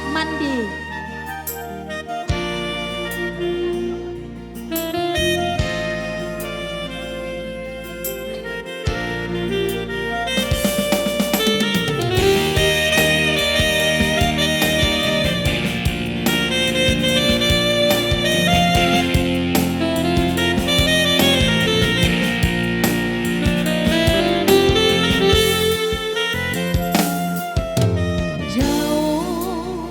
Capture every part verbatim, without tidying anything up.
Mandi. Jauh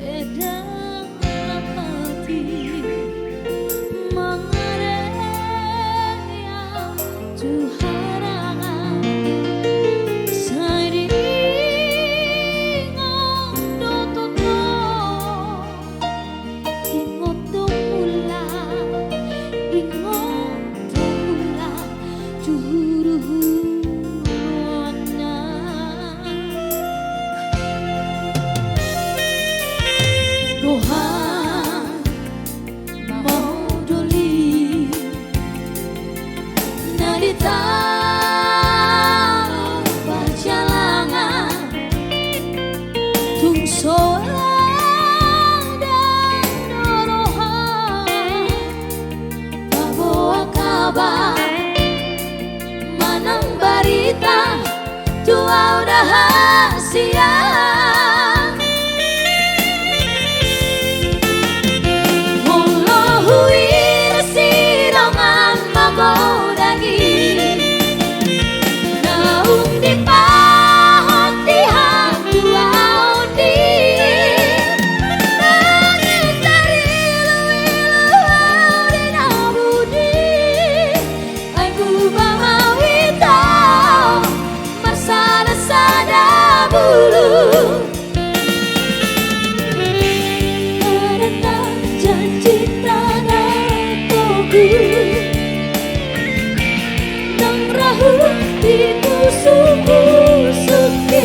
pedang na mati mangarehon tu harangan. Sai diingot do toto, ingot do mula, ingot do mula tu huruhuruanna. Boha ma ho doli na di tano parjalangan, tung so ada do roha paboa kabar manang barita tu ahu da hasian. Molo huida sidongan magodang i, naung dipahantihan tu ahu di, naung tariluilu ahu di na budi. Ai huba ma hita marsadasada bulung. Adat nang janjita na togu, nang ra hupikusuk-kusuk i,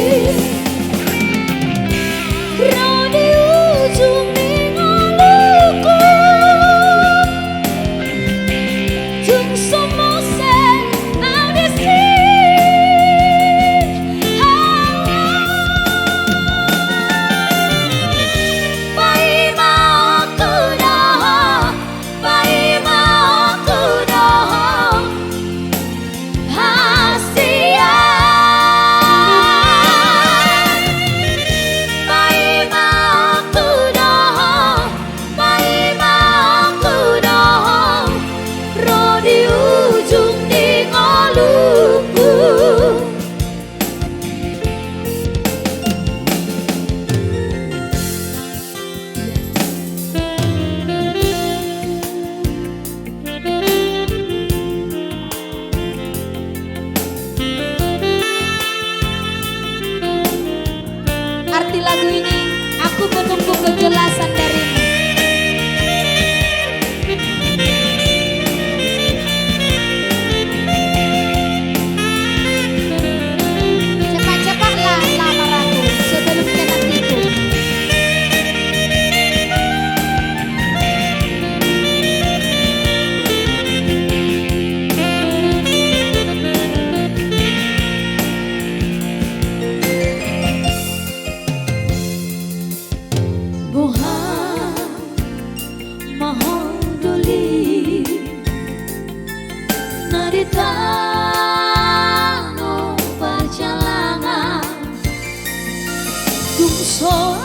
ro di ujung ni ngolungku. Tung so mose abis i. Paima ho tu dohot, paima ho tu dohot hasian. Paima ho tu dohot, paima ho tu dohot, ro di ujung ni ngolungku. Arti lagu ini, aku menunggu kejelasan darimu. Cepat-cepatlah lamar aku sebelum kena tipu. Boha ma ho doli na di tano parjalangan, tung so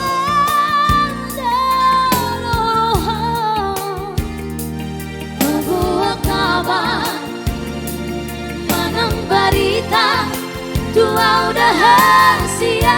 ada roha paboa kabar manang barita tu ahu da hasian.